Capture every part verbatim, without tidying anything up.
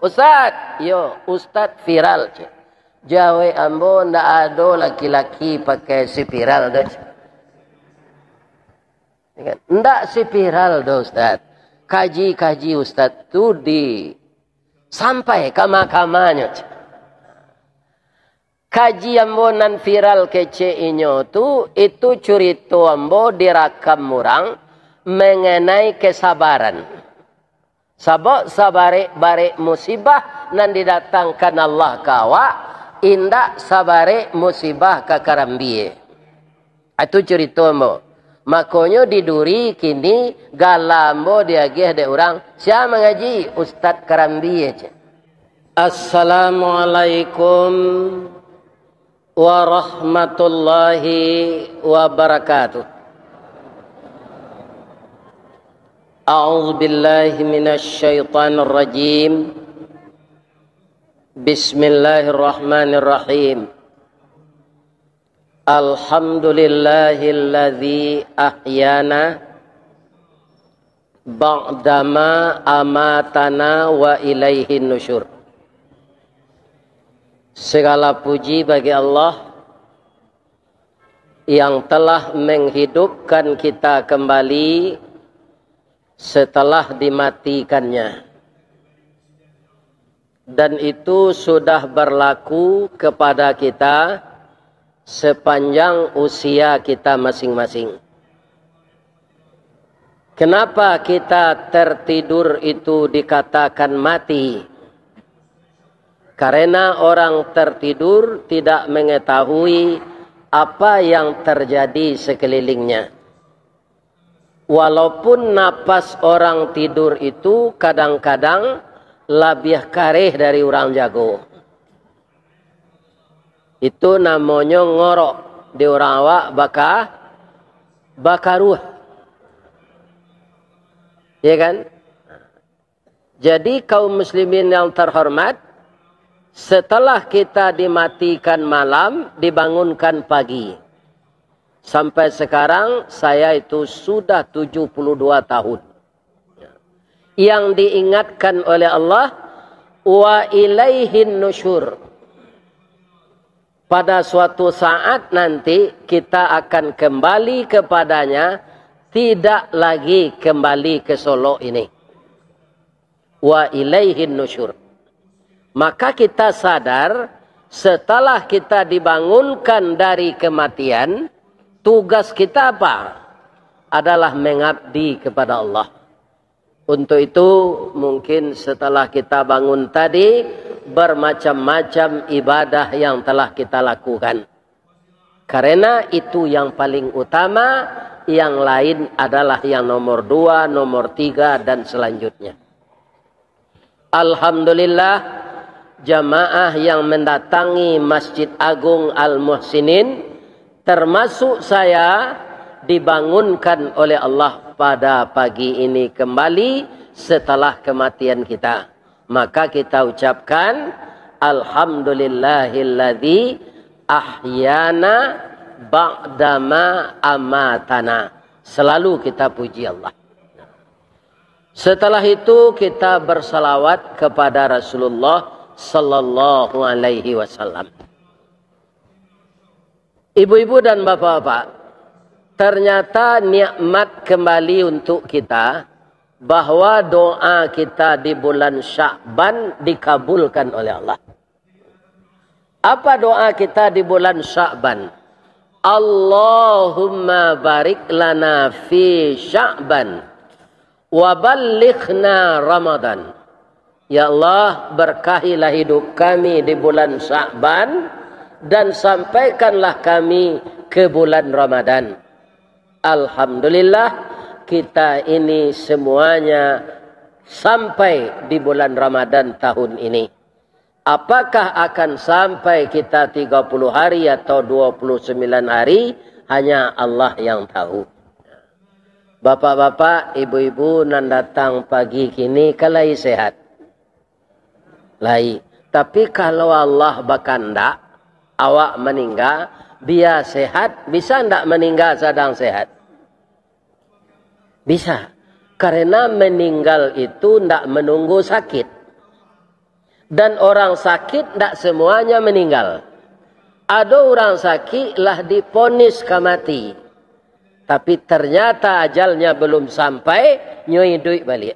"Ustaz!" "Iyo, Ustaz viral," cek. "Jawek ambo, ndak ado laki-laki pakai spiral doh," cek. Ya kan? "Ndak spiral doh, Ustaz. Kaji-kaji Ustaz tu di sampai ka mahkamanyo," cek. "Kaji ambo nan viral," kecek inyo tu, "itu curito ambo dirakam urang mengenai kesabaran. Sabab sabarek-barek musibah nan didatangkan Allah ka awak, indak sabarek musibah ka karambia." Itu curito ambo. Makonyo di Duri kini gala ambo diagiah dek urang, "Sia mangaji?" "Ustaz Karambia," cek. Assalamualaikum warahmatullahi wabarakatuh. A'udzubillahi minasyaitonirrajim. Bismillahirrahmanirrahim. Alhamdulillahilladzi ahyana ba'dama amatana wa ilaihin nusyur. Segala puji bagi Allah yang telah menghidupkan kita kembali setelah dimatikannya. Dan itu sudah berlaku kepada kita sepanjang usia kita masing-masing. Kenapa kita tertidur itu dikatakan mati? Karena orang tertidur tidak mengetahui apa yang terjadi sekelilingnya. Walaupun napas orang tidur itu kadang-kadang labiah kareh dari urang jago. Itu namonyo ngorok di urang awak baka-, bakaruah. Ya kan? Jadi, kaum muslimin yang terhormat, setelah kita dimatikan malam, dibangunkan pagi. Sampai sekarang, saya itu sudah tujuh puluh dua tahun. Yang diingatkan oleh Allah, "Wa ilaihin nusyur." Pada suatu saat nanti, kita akan kembali kepada-Nya, tidak lagi kembali ke Solok ini. Wa ilaihin nusyur. Maka kita sadar, setelah kita dibangunkan dari kematian, tugas kita apa? Adalah mengabdi kepada Allah. Untuk itu, mungkin setelah kita bangun tadi, bermacam-macam ibadah yang telah kita lakukan. Karena itu yang paling utama, yang lain adalah yang nomor dua, nomor tiga, dan selanjutnya. Alhamdulillah, jamaah yang mendatangi Masjid Agung Al-Muhsinin, termasuk saya, dibangunkan oleh Allah pada pagi ini kembali setelah kematian kita. Maka kita ucapkan, "Alhamdulillahilladzi ahyana ba'dama amatana." Selalu kita puji Allah. Setelah itu, kita bersalawat kepada Rasulullah sallallahu alaihi wasallam. Ibu-ibu dan bapak-bapak, ternyata nikmat kembali untuk kita bahwa doa kita di bulan Sya'ban dikabulkan oleh Allah. Apa doa kita di bulan Sya'ban? "Allahumma barik lana fi Sya'ban, wa ballighna Ramadan." Ya Allah, berkahilah hidup kami di bulan Sya'ban, dan sampaikanlah kami ke bulan Ramadan. Alhamdulillah, kita ini semuanya sampai di bulan Ramadan tahun ini. Apakah akan sampai kita tiga puluh hari atau dua puluh sembilan hari, hanya Allah yang tahu. Bapak-bapak, ibu-ibu nan datang pagi kini, kan lai sehat? Lai. Tapi kalau Allah bakandak, awak maningga, bia sehat, bisa ndak maningga sadang sehat? Bisa. Karena meninggal itu ndak menunggu sakit. Dan orang sakit ndak semuanya meninggal. Ado urang sakik lah diponis ka mati, tapi ternyata ajalnya belum sampai, nyo iduik baliak.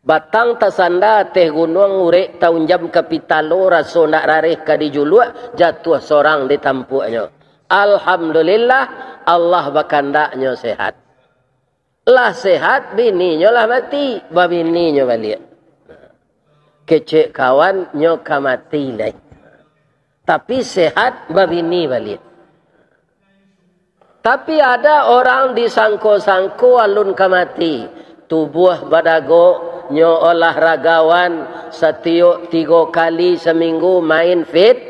Batang tasanda ateh gunuang, urek taunjam ka pitalo, raso ndak rareh ka dijuluak, jatuah sorang di tampuaknyo. Alhamdulillah, Allah bakandak nyo sehat. Lah sehat, bininyo lah mati, babininyo baliak. Kecek kawan, nyo ka mati lai. Tapi sehat, babini baliak. Tapi ada orang disangko-sangko alun ka mati. Tubuah badagok, nyo olahragawan, satiok tigo kali saminggu main fit,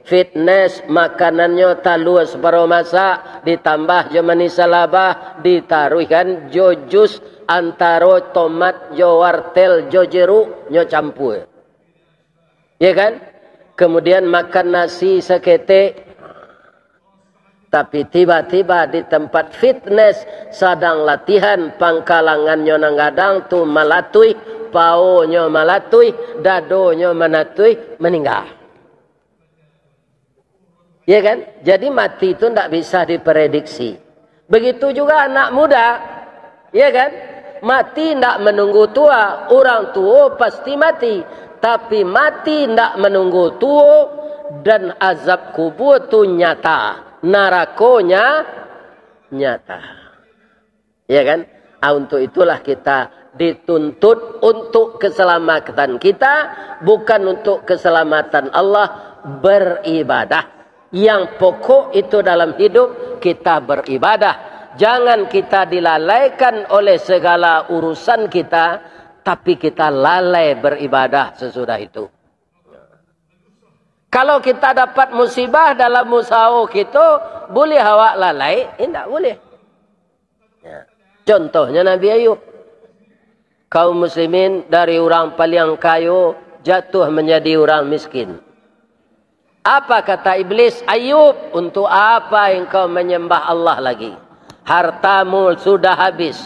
fitness, makanannyo talua saparo masak, ditambah jo manis salabah, ditaruihkan jo jus antaro tomat jo wartel jo jeruk, nyo campua. Ya kan? Kemudian makan nasi saketek. Tapi tiba-tiba di tempat fitness, sadang latihan, pangka langannyo nan gadang tu malatuih, paonyo malatuih, dadonyo malatuih, maningga. Ya kan? Jadi mati tu ndak bisa diprediksi. Begitu juga anak muda, ya kan? Mati ndak menunggu tua, urang tuo pasti mati. Tapi mati ndak menunggu tuo, dan azab kubua tu nyata, narakonya nyata. Ya kan? Ah, untuk itulah kita dituntut untuk keselamatan kita, bukan untuk keselamatan Allah, beribadah. Yang pokok itu dalam hidup, kita beribadah. Jangan kita dilalaikan oleh segala urusan kita, tapi kita lalai beribadah sesudah itu. Kalau kita dapat musibah dalam usaho kita, boleh awak lalai? Indak boleh. Ya. Contohnya Nabi Ayub. Kaum muslimin, dari urang paliang kayo jatuah manjadi urang miskin. Apa kata Iblis, "Ayub, untuk apa engkau menyembah Allah lagi? Hartamu sudah habis,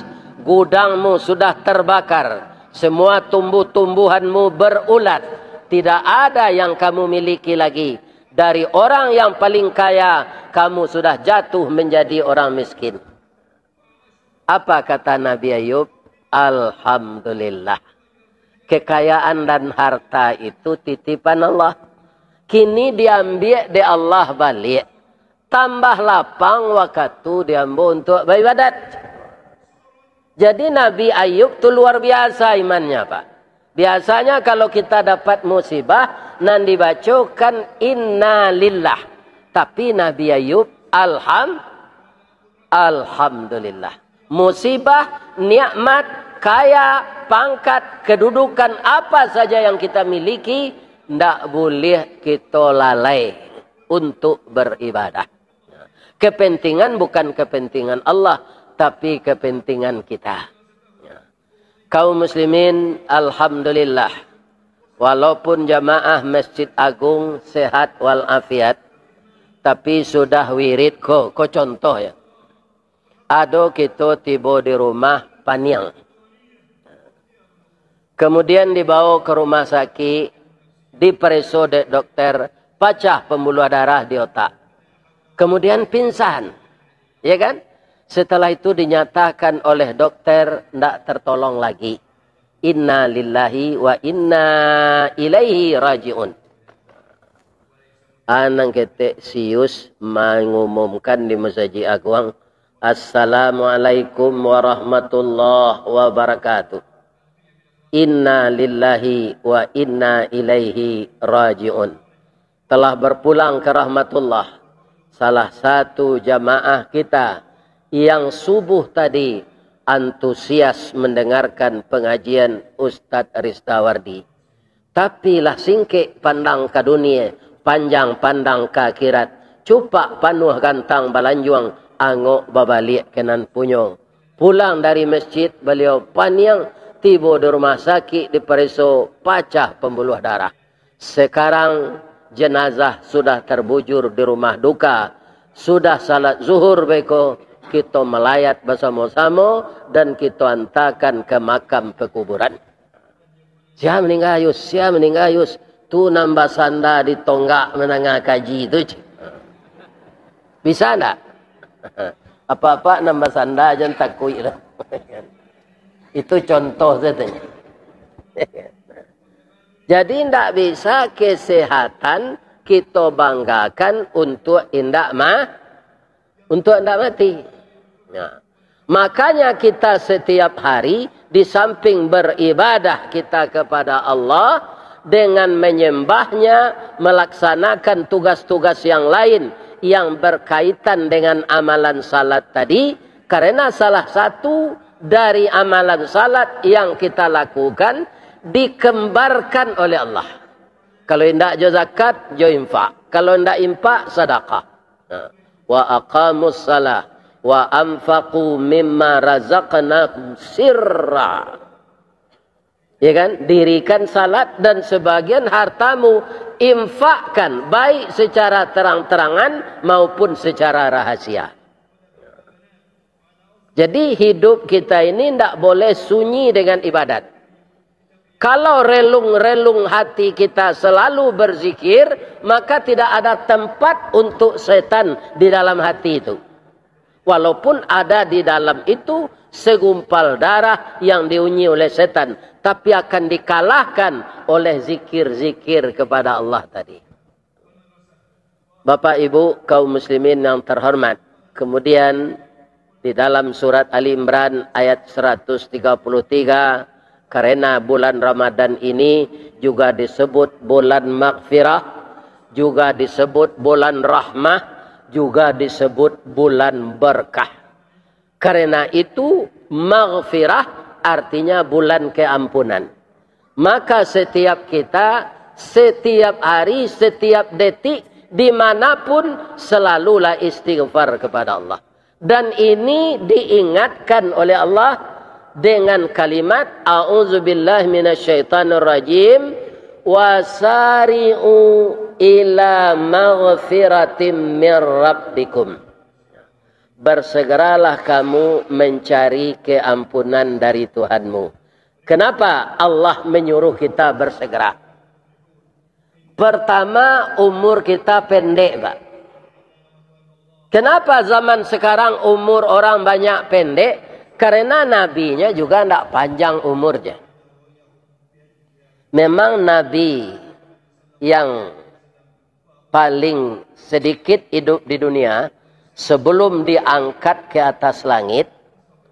gudangmu sudah terbakar, semua tumbuh-tumbuhanmu berulat, tidak ada yang kamu miliki lagi. Dari orang yang paling kaya, kamu sudah jatuh menjadi orang miskin." Apa kata Nabi Ayub? "Alhamdulillah. Kekayaan dan harta itu titipan Allah. Kini diambiak dek Allah baliak. Tambah lapang wakatu di ambo untuk baibadat." Jadi Nabi Ayub tu luar biasa imannya, Pak. Biasanya kalau kita dapat musibah, nan dibacokan innalillah. Tapi Nabi Ayub, alham-, alhamdulillah. Musibah, nikmat, kaya, pangkat, kedudukan, apa saja yang kita miliki, ndak boleh kita lalai untuk beribadah. Kepentingan bukan kepentingan Allah, tapi kepentingan kita. Kaum muslimin, alhamdulillah. Walaupun jamaah Masjid Agung sehat walafiat, tapi sudah wirid ko, ko contoh ya. Ado kito tibo di rumah paniang. Kemudian dibawa ke rumah sakit, dipareso dek dokter, pacah pembuluh darah di otak. Kemudian pingsan, ya kan? Setelah itu dinyatakan oleh dokter ndak tertolong lagi. Inna lillahi wa inna ilaihi raji'un. Anang ketek sius mangumumkan di Masajik Aguang, "Assalamualaikum warahmatullahi wabarakatuh. Inna lillahi wa inna ilaihi raji'un." Telah berpulang ke rahmatullah, salah satu jamaah kita yang subuh tadi antusias mendengarkan pengajian Ustadz Ristawardi. Tapi lah singkek pandang ka dunia, panjang pandang ka akhirat, cupak panuah gantang balanjuang, angok babaliak ka nan punyo. Pulang dari masjid, baliau paniang, tibo di rumah sakik, dipareso, pacah pambuluah darah. Sekarang jenazah sudah terbujur di rumah duka. Sudah salat zuhur beko, kito malayat basamo-samo dan kito antakan ka makam pakuburan. Sia maningga, Yus, sia maningga, Yus. Tu nan basanda di tonggak mandanga kaji tu, cek. Bisa ndak? Apak-apak nan basanda, jan takuik lah. Itu contoh sajo. Jadi, ndak bisa kesehatan kito banggakan untuak indak ma-, untuak ndak mati. Nah, makanya kita setiap hari, di samping beribadah kita kepada Allah, dengan menyembah-Nya, melaksanakan tugas-tugas yang lain yang berkaitan dengan amalan salat tadi, karena salah satu dari amalan salat yang kita lakukan dikembarkan oleh Allah. Kalau indak jo zakat, jo infak. Kalau indak infak, sadakah. Nah. "Wa aqamus salah, wa anfaqu mimma razaqnahum sirra." Ya kan? Dirikan salat dan sebagian hartamu infakkan, baik secara terang-terangan maupun secara rahasia. Jadi, hidup kita ini ndak boleh sunyi dengan ibadat. Kalau relung-relung hati kita selalu berzikir, maka tidak ada tempat untuk setan di dalam hati itu. Walaupun ada di dalam itu segumpal darah yang diunyi oleh setan, tapi akan dikalahkan oleh zikir-zikir kepada Allah tadi. Bapak Ibu kaum muslimin yang terhormat, kemudian di dalam surat Ali Imran ayat seratus tiga puluh tiga, karena bulan Ramadan ini juga disebut bulan maghfirah, juga disebut bulan rahmah, juga disebut bulan berkah. Karena itu, maghfirah artinya bulan keampunan. Maka setiap kita, setiap hari, setiap detik, dimanapun, selalulah istighfar kepada Allah. Dan ini diingatkan oleh Allah dengan kalimat, "A'udzubillahi minasyaitonirrajim, wasari'u ila maghfiratim mir rabbikum." Bersegeralah kamu mencari keampunan dari Tuhanmu. Kenapa Allah menyuruh kita bersegera? Pertama, umur kita pendek, Pak. Kenapa zaman sekarang umur orang banyak pendek? Karena nabinya juga ndak panjang umurnya. Memang nabi yang paling sedikit hidup di dunia, sebelum diangkat ke atas langit,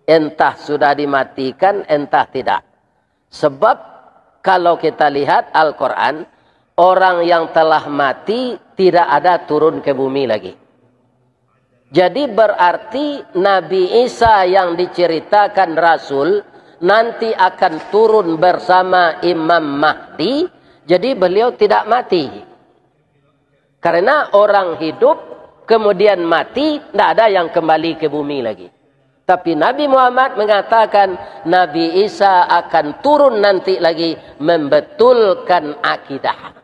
entah sudah dimatikan, entah tidak. Sebab kalau kita lihat Al-Quran, orang yang telah mati tidak ada turun ke bumi lagi. Jadi berarti Nabi Isa yang diceritakan Rasul nanti akan turun bersama Imam Mahdi, jadi beliau tidak mati. Karena orang hidup, kemudian mati, ndak ada yang kembali ke bumi lagi. Tapi Nabi Muhammad mengatakan, Nabi Isa akan turun nanti lagi membetulkan akidah.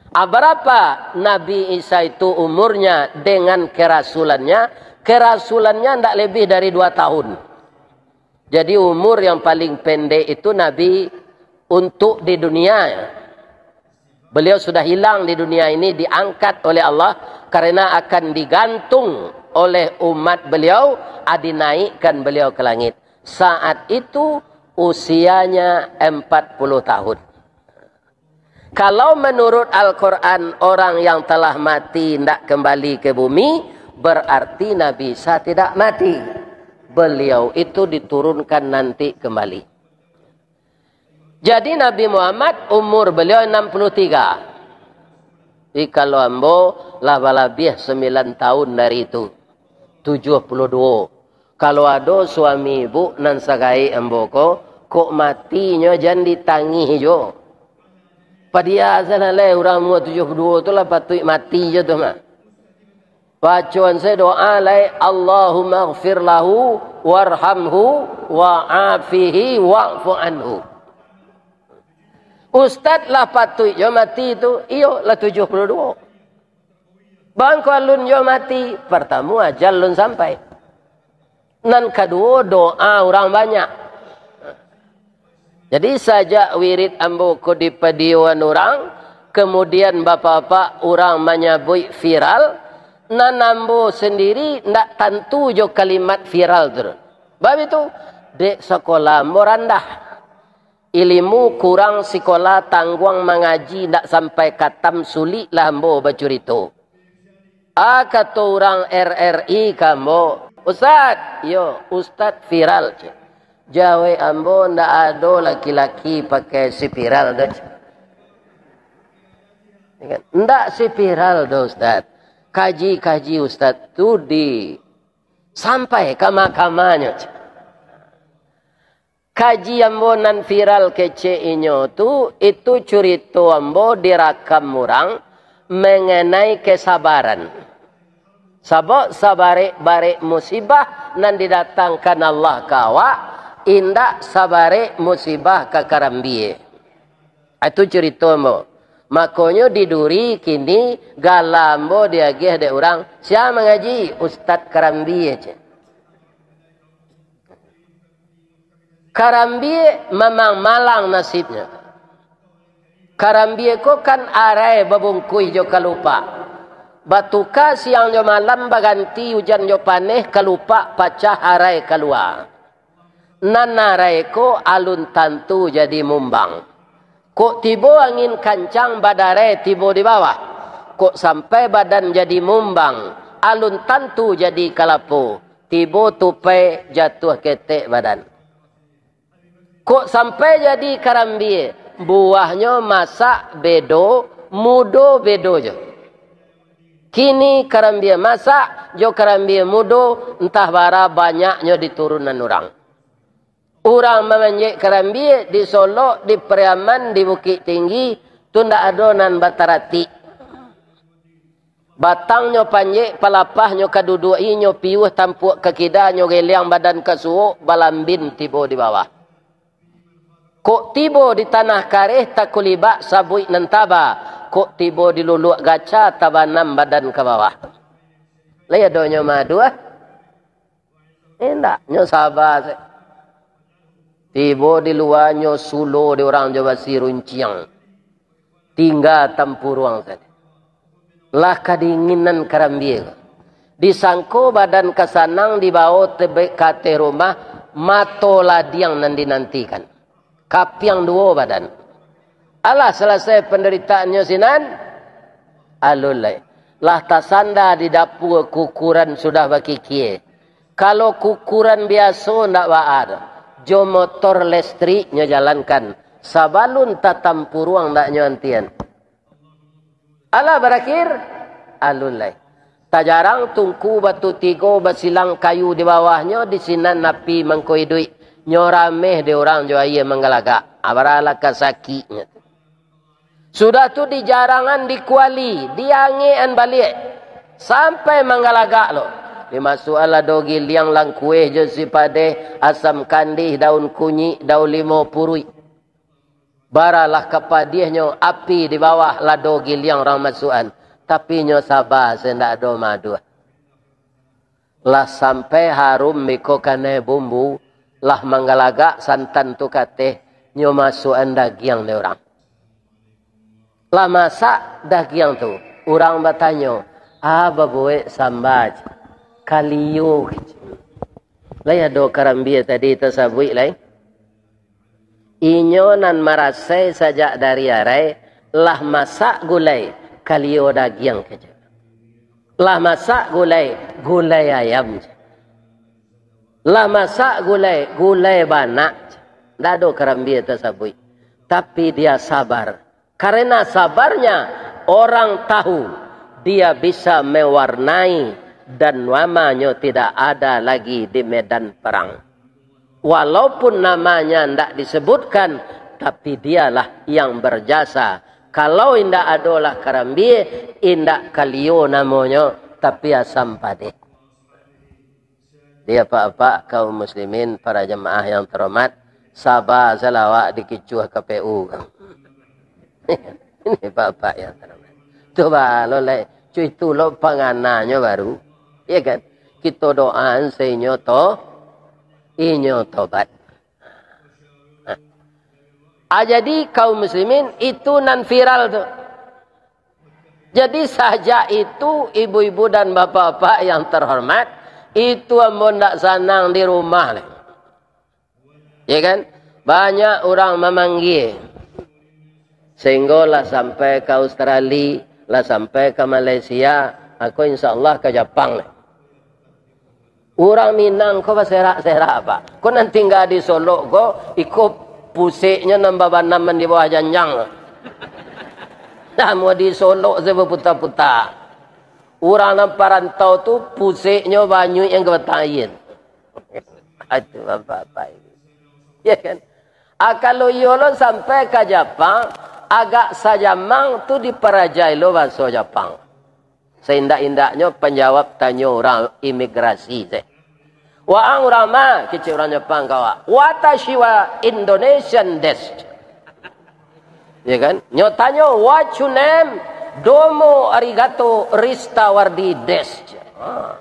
Ah, berapa Nabi Isa itu umurnya dengan kerasulannya? Kerasulannya ndak lebih dari dua tahun. Jadi, umur yang paling pendek itu Nabi untuk di dunia. Beliau sudah hilang di dunia ini, diangkat oleh Allah, karena akan digantung oleh umat beliau, ah, dinaikkan beliau ke langit. Saat itu usianya empat puluh tahun. Kalau menurut Al-Quran, orang yang telah mati ndak kembali ke bumi, berarti Nabi Isa tidak mati. Beliau itu diturunkan nanti kembali. Jadi, Nabi Muhammad umur beliau enam puluh tiga. Jadi, kalau ambo lah balabiah sembilan tahun dari itu, tujuh puluh dua. Kalau ado suami ibu nan sagaek ambo ko, kok matinyo jan ditangih jo. Padia salah lai, urang umur tujuh puluh dua tu lah patuik mati jo tu mah. Bacoan se doa lai, "Allahumma ghfir lahu, warhamhu, wa'afihi, wa'fu anhu." Ustaz lah patuik jo mati tu, iyo lah tujuh puluh dua. Bangko alun jo mati, pertamo ajal lun sampai. Nan kaduo, doa urang banyak. Jadi, sajak wirid ambo ko dipadioan urang, kemudian bapak-bapak urang manyabuik viral, nan ambo sendiri ndak tantu jo kalimat viral tu. Bab itu, dek sakolah ambo randah. Ilimu kurang, sikola tangguang, mangaji ndak sampai katam, suliklah ambo bacurito. Ah, kato urang R R I ka ambo, "Ustad." "Iyo, ustad viral," cek. Jawek ambo, "Ndak ado laki-laki pakai spiral doh," cek. Ya kan? "Ndak spiral doh, ustad. Kaji-kaji ustad tu di, sampai ka mahkamanyo," cek. Kaji ambo nan viral kecek inyo tu, itu curito ambo dirakam urang mengenai kesabaran. Sabab sabarek-barek musibah nan didatangkan Allah ka awak, indak sabarek musibah ka karambie. Itu curito ambo. Makonyo di Duri kini gala ambo diagiah dek urang, "Sia mangaji?" "Ustad Karambie," cek. Karambie mamang malang nasibnyo. Karambie ko kan arai babungkuih jo kalupak. Batuka siang jo malam, baganti ujan jo paneh, kalupak pacah, arai kalua. Nan arai ko alun tantu jadi mumbang. Kok tibo angin kancang, badarai tibo di bawah. Kok sampai badan jadi mumbang, alun tantu jadi kalapo. Tibo tupai, jatuah ketek badan. Kok sampai jadi karambie, buahnyo masak bedo, mudo bedo jo. Kini karambie masak jo karambie mudo, antah bara banyaknyo di turunan urang. Urang mamanjek karambie di Solok, di Pariaman, di Bukik Tinggi, tu ndak ado nan bataratik. Batangnyo panjek, palapahnyo ka duduak inyo, piuah tampuak ka kida, nyo geliang badan ka suok, balambin tibo di bawah. Kok tibo di tanah kareh, takulibak sabuik nan taba. Kok tibo di luluak gaca, tabanam badan ka bawah. Lai adonyo madu, ah? Indak, nyo saba se. Tibo di lua, nyo sulo di urang jo basi runciang. Tingga tampuruang sajo. Lah kadinginan karambie ko. Disangko badan ka sanang, dibao tebek ka ateh rumah, mato ladiang nan dinantikan. Kapiang duo badan. Alah, salasai pandaritaannyo sinan, alun lai. Lah tasanda di dapua, kukuran sudah bakikie. Kalau kukuran biaso ndak baa doh, jo motor listrik nyo jalankan, sabalun tatampuruang ndak nyo antian. Alah barakhir, alun lai. Tajarang tungku batu tigo, basilang kayu di bawahnyo, di sinan api mangko iduik. Nyo rameh di urang jo aia manggalagak. Abaralah ka sakiknyo tu. Sudah tu dijarangan di kuali, diangekan baliak, sampai manggalagak lo. Dimasuakan lado giliang, langkueh jo sipadeh, asam kandih, daun kunyik, daun limo puruik. Baralah ka padiahnyo api di bawah lado giliang urang masuakan, tapi nyo saba se ndak ado madu. Lah sampai harum biko kanai bumbu, lah manggalagak santan tu ka ateh, nyo masuakan dagiang dek urang. Lah masak dagiang tu, urang batanyo, "Ah, babuek samba, cik. Kalio, cik." Lai ado karambia tadi tasabuik lai? Inyo nan marasai sajak dari arai, lah masak gulai, kalio dagiang, kecek. Lah masak gulai, gulai ayam, cek. Lah masak gulai, gulai banak, cek. Ndak ado karambia tasabuik. Tapi dia sabar. Karena sabarnya, orang tahu dia bisa mewarnai dan namanya tidak ada lagi di medan perang. Walaupun namanya ndak disebutkan, tapi dialah yang berjasa. Kalau indak adolah karambia, indak kalio namonyo, tapi asam padeh. Jadi, apak-apak kaum muslimin, para jamaah yang terhormat, saba salah awak dikicuah K P U. Ini, apak-apak yang terhormat. Coba lo lai, cuy, itu lo pangananyo baru. Ya kan? Kito doaan sainyo to, inyo tobat. Nah, Ah, jadi kaum muslimin, itu nan viral tu. Jadi sajak itu, ibu-ibu dan bapak-bapak yang terhormat, itu ambo ndak sanang di rumah lai. Ya kan? Banyak urang mamanggia. Sehinggo lah sampai ka Australia, lah sampai ka Malaysia, ako insya Allah ka Japang lai. Urang Minang ko baserak-serak, Pak. Ko nan tingga di Solok ko, iko puseknyo nan babanaman di bawah janjang. Samo di Solok se baputa-puta. Urang nan parantau tu puseknyo banyuik yang ka Batang Aia. Itu bapak-bapak ini. Ya kan? Ah, kalau iyo lo sampai ka Japang, agak sajamang tu diparajai lo bahaso Japang. Saindak-indaknyo panjawab tanyo urang imigrasi se. "Waang urang ma?" kecek urang Japang ka awak. "Watashi wa Indonesian desu." Ya kan? Nyo tanyo, "What your name?" "Domo arigato, Rista Wardi desu." Ah,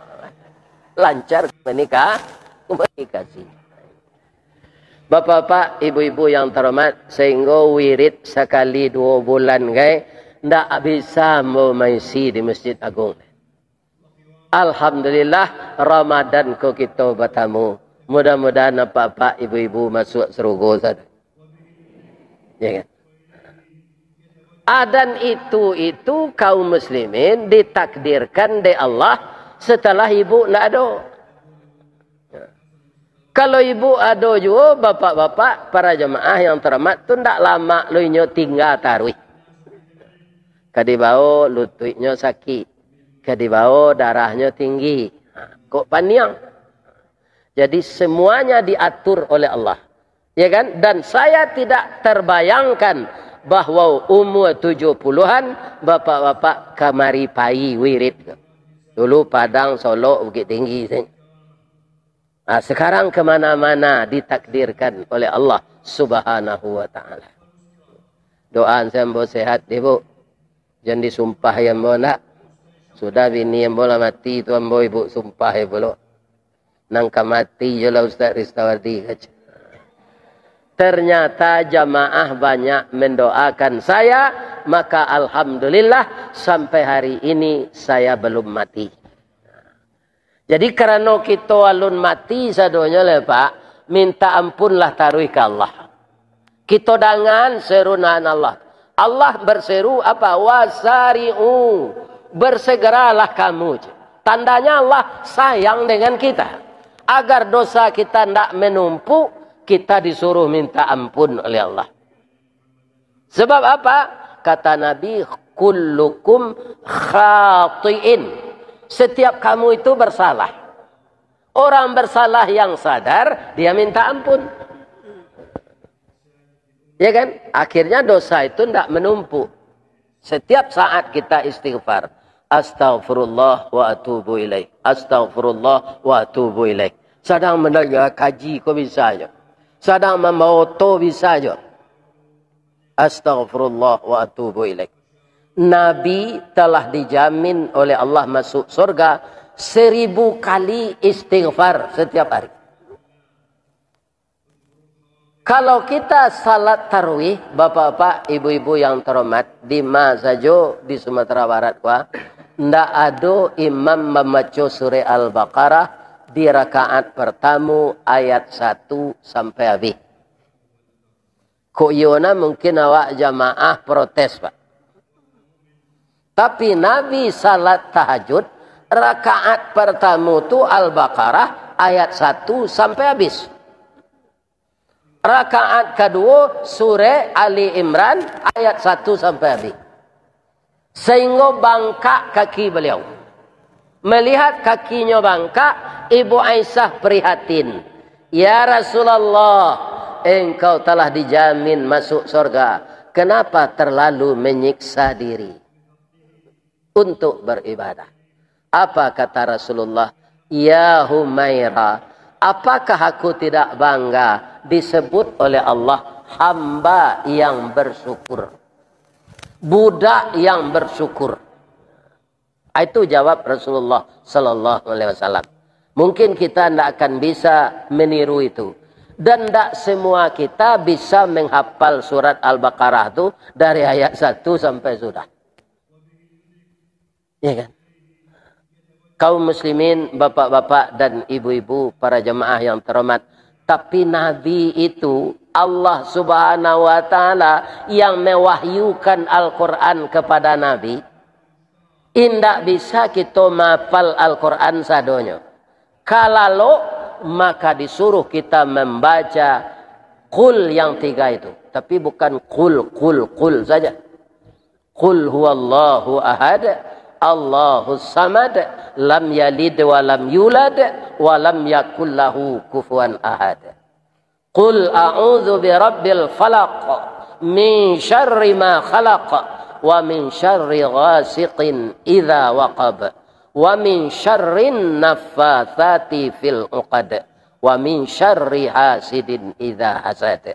lancar menikah, komunikasi. Bapak-bapak, ibu-ibu yang terhormat, sehinggo wirid sakali duo bulan gai, ndak bisa ambo maisi di Masjid Agung. Alhamdulillah, Ramadan ko kito batamu. Mudah-mudahan apak-apak, ibu-ibu masuak sarugo sado. Ya kan? Ah, dan itu, itu kaum muslimin ditakdirkan dek Allah setelah ibu ndak ado. Kalau ibu ado juo, bapak-bapak, para jamaah yang terhormat tu, ndak lamak lo inyo tingga taruih. Ka dibao lutuiknyo sakik, ka dibao darahnyo tinggi. Ha, kok paniang. Jadi semuanya diatur oleh Allah. Ya kan? Dan saya tidak terbayangkan bahwa umur tujuh puluhan, bapak-bapak kamari pai wirid. Dulu Padang, Solok, Bukittinggi sajo. Ah, sekarang ke mana-mana ditakdirkan oleh Allah Subhanahu wa Ta'ala. Doaan se ambo sehat, Ibu. Jan disumpahi ambo ndak. Sudah bini ambo lah mati tu, ambo Ibu sumpahi pulo. Nan ka mati jo lah Ustaz Ristawardi, kaco. Ternyata jamaah banyak mendoakan saya, maka alhamdulillah sampai hari ini saya belum mati. Jadi, karano kito alun mati sadonyo lai, Pak, minta ampunlah taruih ka Allah. Kito dangan seru nan Allah. Allah berseru apa? "Wasari'u, bersegeralah kamu." Tandanya Allah sayang dengan kita. Agar dosa kita ndak menumpuk, kita disuruh minta ampun oleh Allah. Sebab apa? Kata Nabi, "Kullukum khatiin." Setiap kamu itu bersalah. Orang bersalah yang sadar, dia minta ampun. Ya kan? Akhirnya dosa itu ndak menumpuk. Setiap saat kita istighfar, "Astaghfirullah wa atubu ilaih. Astaghfirullah wa atubu ilaih." Sadang mandanga kaji ko bisa jo. Sadang mambawa oto bisa jo. "Astaghfirullah wa atubu ilaih." Nabi telah dijamin oleh Allah masuk surga seribu kali istighfar setiap hari. Kalau kita salat tarawih, bapak-bapak, ibu-ibu yang terhormat, di ma sajo di Sumatera Barat ko, ndak ado imam mambaco surah Al-Baqarah di rakaat pertamo ayat satu sampai habis. Kok iyo nah, mungkin awak jamaah protes, Pak. Tapi Nabi salat tahajud, rakaat pertamo tu Al-Baqarah ayat satu sampai habis. Rakaat kaduo, surah Ali Imran ayat satu sampai habis. Sehinggo bangkak kaki beliau. Melihat kakinyo bangkak, Ibu Aisyah prihatin. "Ya Rasulullah, engkau telah dijamin masuk surga. Kenapa terlalu menyiksa diri untuk beribadah?" Apa kata Rasulullah? "Ya Humaira, apakah aku tidak bangga disebut oleh Allah hamba yang bersyukur? Budak yang bersyukur." Itu jawab Rasulullah sallallahu alaihi wasallam. Mungkin kita ndak akan bisa meniru itu. Dan ndak semua kita bisa menghafal surat Al-Baqarah tu dari ayat satu sampai sudah. Ya kan? Kaum muslimin, bapak-bapak dan ibu-ibu, para jemaah yang terhormat, tapi Nabi itu Allah Subhanahu wa Ta'ala yang mewahyukan Al-Quran kepada Nabi. Indak bisa kito mahafal Al-Quran sadonyo. Kalalok, maka disuruh kita membaca Qul yang tiga itu. Tapi bukan Qul, Qul, Qul saja. Qul huwallahu ahad, Allahus samad, lam yalid wa lam yulad, wa lam yakul lahu kufuwan ahad. Qul a'udzu birabbil falaq, min syarri ma khalaq, wa min syarri ghasiqin idza waqab, wa min syarrin naffatsati fil uqad, wa min syarri hasidin idza hasad.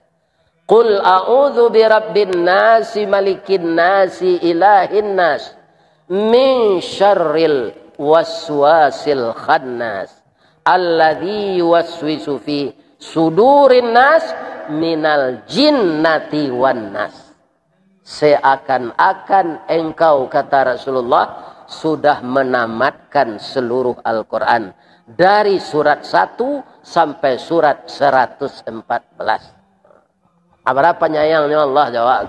Qul a'udzu birabbin nasi, malikin nasi, ilahin nas, min syarril waswasil khannas, alladzi yuwaswisu fi sudurin nas, minal jinnati wan nas. Seakan-akan engkau, kata Rasulullah, sudah menamatkan seluruh Al-Quran, dari surat satu sampai surat seratus empat belas. Ah, bara panyayangnya Allah jawab.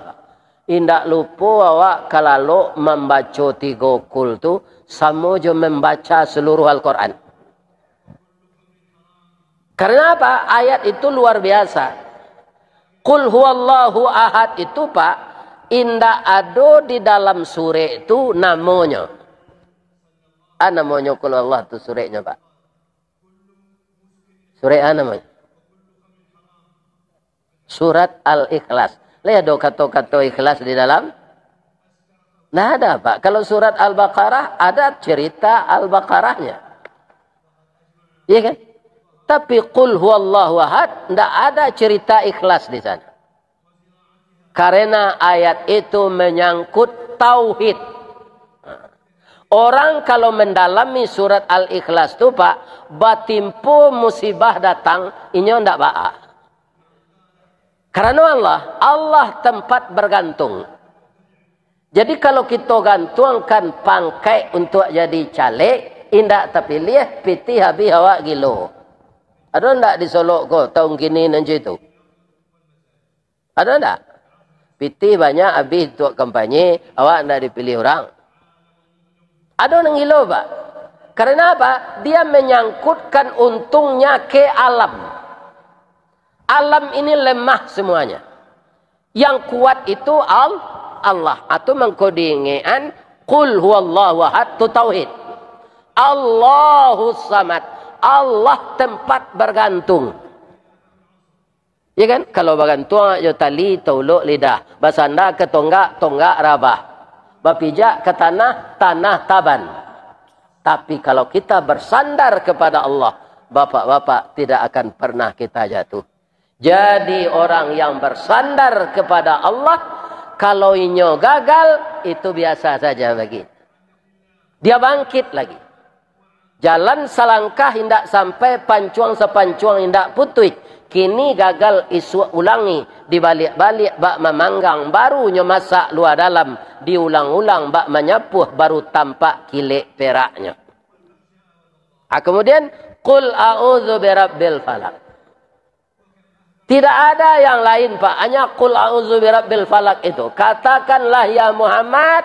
Indak lupo awak kalalok mambaco tigo Qul tu, samo jo mambaca seluruh Al-Quran. Karena apa? Ayat itu luar biasa. Qul huwallahu ahad itu, Pak, indak ado di dalam surek tu namonyo. Ah, namonyo Qul Allah tu sureknyo, Pak. Surek ah namonyo? Surat Al-Ikhlas. Lah ado kato-kato ikhlas di dalam? Nah, ada, Pak. Kalau surat Al-Baqarah, ada cerita Al-Baqarahnya. Iya kan? Tapi Qul huwallahu ahad, ndak ada cerita ikhlas di sana. Karena ayat itu menyangkut tauhid. Orang kalau mendalami surat Al-Ikhlas tu, Pak, batimpo musibah datang, inyo ndak baa. Karano Allah, Allah tempat bergantung. Jadi, kalau kito gantuangkan pangkek untuak jadi caleg, indak tapiliah, pitih abih awak gilo. Ado ndak di Solok ko taun kini nan cak itu? Ado ndak? Pitih banyak abih untuak kampanye, awak ndak dipiliah urang. Ado nan gilo, Pak. Karena apa? Dia menyangkutkan untungnya ke alam. Alam ini lemah semuanya. Yang kuat itu Al-, Allah. Atau mangko diingekan, Qul huwallahu ahad, tu tauhid. Allahus samad. Allah tempat bergantung. Ya kan? Kalau bagantuang jo tali, taulok lidah. Basanda ka tonggak, tonggak rabah. Bapijak ka tanah, tanah taban. Tapi kalau kita bersandar kepada Allah, bapak-bapak, tidak akan pernah kita jatuh. Jadi, orang yang bersandar kepada Allah, kalau inyo gagal, itu biasa saja bagi. Dia bangkit lagi. Jalan salangkah indak sampai, pancuang sapancuang indak putuih. Kini gagal, isuak ulangi, dibaliak-baliak bak mamanggang, baru nyo masak lua dalam, diulang-ulang bak manyapuah, baru tampak kilek peraknyo. Ah, kemudian, Qul a'udzu birabbil falaq. Tidak ada yang lain, Pak. Hanya Qul a'udzu birabbil falaq itu. Katakanlah, ya Muhammad,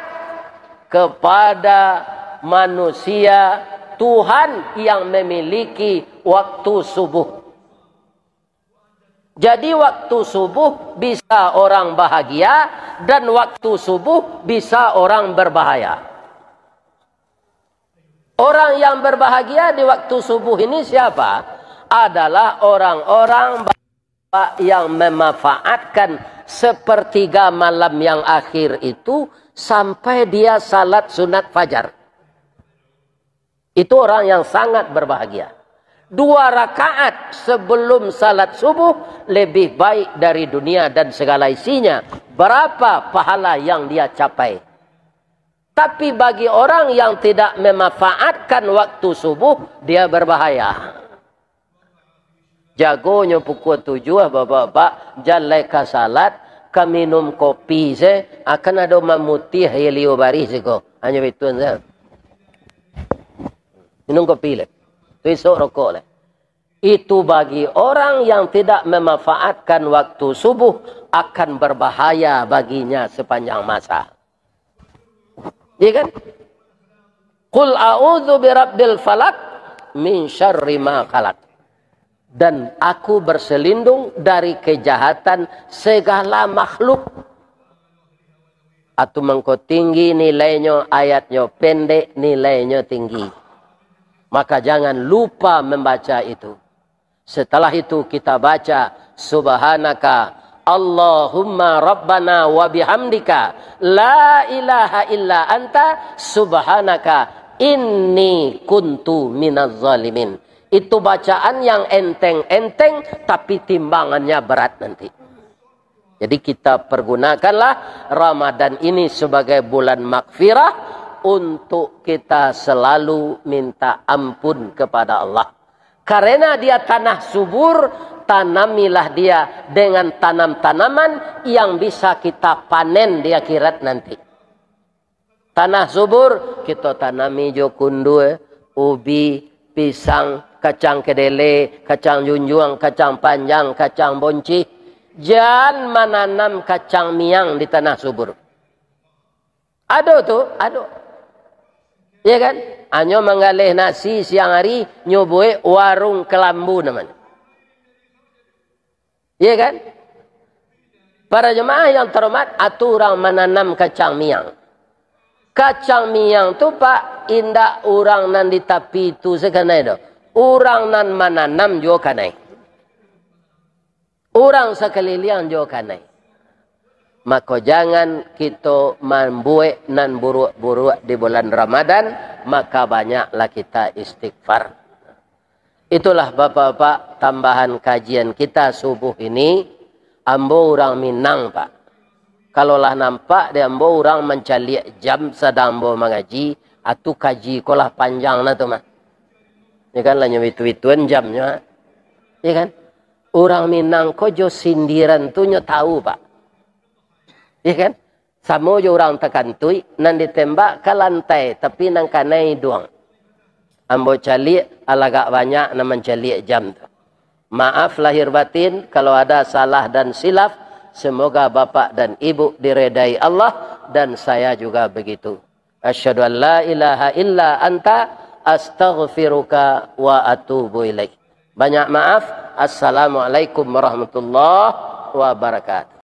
kepada manusia, Tuhan yang memiliki waktu subuh. Jadi, waktu subuh bisa orang bahagia, dan waktu subuh bisa orang berbahaya. Orang yang berbahagia di waktu subuh ini siapa? Adalah orang-orang yang memanfaatkan sepertiga malam yang akhir itu sampai dia salat sunat fajar. Itu orang yang sangat berbahagia. Dua rakaat sebelum salat subuh lebih baik dari dunia dan segala isinya. Berapa pahala yang dia capai? Tapi bagi orang yang tidak memanfaatkan waktu subuh, dia berbahaya. Jagonyo pukua tujuah, bapak-bapak, jan lai ka salat, ka minum kopi se, akan ado mamutiah aia liau barih siko. Hanyo baitu se. Minum kopi lai. Tu isok rokok lai. Itu bagi orang yang tidak memanfaatkan waktu subuh, akan berbahaya baginya sepanjang masa. Iya kan? "Qul a'udzu birabbil falaq, min syarri ma khalaq." Dan aku berselindung dari kejahatan segala makhluk. Atu mangko tinggi nilainyo, ayatnyo pendek, nilainyo tinggi. Maka jangan lupa membaca itu. Setelah itu kita baca, "Subhanaka Allahumma Rabbana wa bihamdika, la ilaha illa anta, subhanaka inni kuntu minaz zalimin." Itu bacaan yang enteng-enteng, tapi timbangannya berat nanti. Jadi kita pergunakanlah Ramadan ini sebagai bulan magfirah untuk kita selalu minta ampun kepada Allah. Karena dia tanah subur, tanamilah dia dengan tanam-tanaman yang bisa kita panen di akhirat nanti. Tanah subur, kito tanami jo kundua, ubi, pisang, kacang kedele, kacang junjuang, kacang panjang, kacang boncih. Jan mananam kacang miang di tanah subur. Ado tu, ado. Iya kan? Anyo manggaleh nasi siang hari, nyo buek warung kelambu namonyo. Iya kan? Para jemaah yang terhormat, atu urang mananam kacang miang. Kacang miang tu, Pak, indak urang nan di tapi tu se kanai doh. Urang nan mananam juo kanai. Urang sakaliliang juo kanai. Mako, jangan kito mambuek nan buruak-buruak di bulan Ramadan, maka banyaklah kita istighfar. Itulah, Bapak-bapak, tambahan kajian kita subuh ini. Ambo urang Minang, Pak. Kalau lah nampak di ambo urang mancaliak jam sadang ambo mangaji, atu kaji ko lah panjang lah tu mah. Ya kan, lah nyo bitu-bituan jamnyo, ha? Ya kan? Urang Minang ko jo sindiran tu nyo tahu, Pak. Ya kan? Samo jo urang takantuik, nan ditembak ka lantai, tapi nan kanai iduang. Ambo caliak, alagak banyak nan mancaliak jam tu. Maaf lahir batin, kalau ada salah dan silaf, semoga bapak dan ibu diredai Allah, dan saya juga begitu. Asyhadu an la ilaha illa anta, astaghfiruka wa atubu ilaik. Banyak maaf. Assalamualaikum warahmatullahi wabarakatuh.